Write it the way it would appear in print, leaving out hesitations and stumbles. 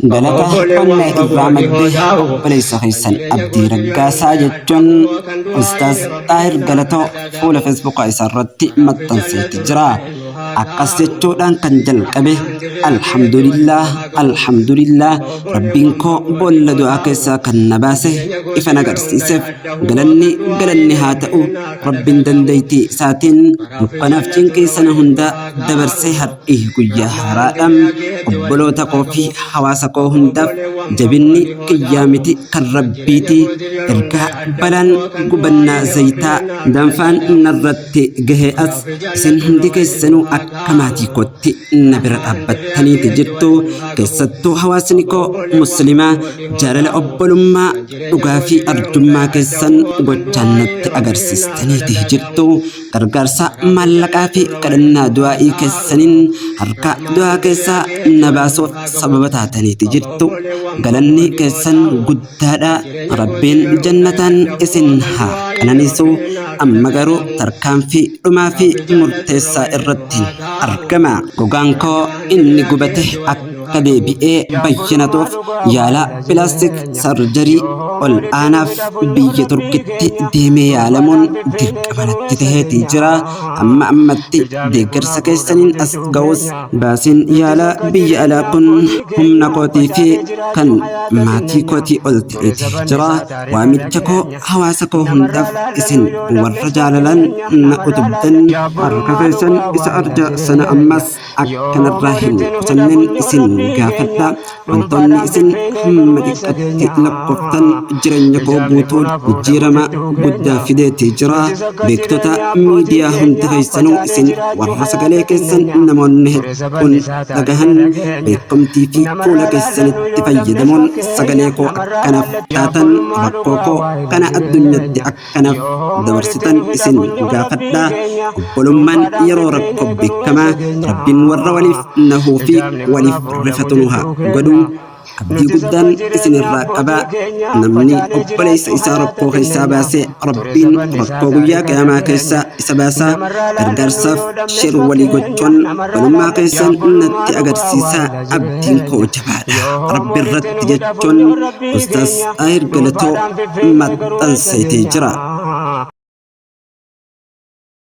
Galata onnee irraa madde obboleessa keessan Abdii Raggaasaa jechuun Ustaaz Xaahir Galatoo fuula Feesbuukaa isaa irratti maxxanseeti jira. Akkas jechuudhaan kan jalqabe Alhamdulillah Alhamdulillah Rabbiin koo boolla du'aa keessaa kan na baase ifa na agarsiiseef galanni galanni haa ta'u Rabbiin dandeettii isaatiin dukkanaaf cinqii sana hunda dabarsee har'i guyyaa haaraadha. Obboloota koo fi hawaasa koo hundaaf jabinni kiyyaa miti kan Rabbiiti. Ergaa balaan gubannaa zayitaa danfaan narratti gahee as isin hundi keessanuu akka maatii kootti na bira dhaabbattaniiti jirtu. Keessattuu hawaasni koo muslimaa jaalala obbolummaa dhugaa fi arjummaa keessan gochaan natti agarsiistaniiti jirtu. Gargaarsa maallaqaa fi kadhannaa du'aa'ii keessaniin harka du'aa keessaa na baasuuf sababa taataniiti jirtu. Galanni keessan guddaadha. Rabbiin jannataan isin haa qananiisu. Amma garuu tarkaanfii dhumaa fi murteessaa irratti argama. Gogaan koo inni gubate akka deebi'ee bayyanatuuf yaala pilaastik sarjarii ol aanaaf biyya Turkitti deemee yaalamuun dirqama natti taheeti jira. Amma ammatti deeggarsa keessaniin as ga'us baasiin yaala biyya alaa kun humna kootii fi kan maatii kootii ol ta'eeti jira. Waamicha koo hawaasa koo hundaaf isin warra jaalalaan na utubdan harka keessan isa arja sana ammas akkanarraa hin qusanneen isin gaafadha. Wantoonni isin hamma xiqqatti lakkooftan jireenya koo guutuu jijjiirama guddaa fideeti jira. Beektota miidiyaa hunda keessanuu isin warra sagalee keessan namoonni hedduun dhagahan beekamtii fi fuula keessanitti fayyadamuun sagalee koo akkanaaf taatan rakkoo koo kana addunyatti akkanaaf dabarsitan isin gaafadha. Obbolummaan yeroo rakkoo beekamaa Rabbiin warra waliif nahuu fi waliif rifatu nu haa godhu. Abdii guddaan isinirraa qaba. Namni obboleessa isaa rakkoo keessaa baase Rabbiin rakkoo guyyaa qiyaamaa keessaa isa baasa. Gargaarsaaf shir walii gochuun obbolummaa keessan natti agarsiisaa abdiin koo jabaadha. Rabbi irratti jechuun Ustaaz Xaahir Galatoo maxxanseetee jira.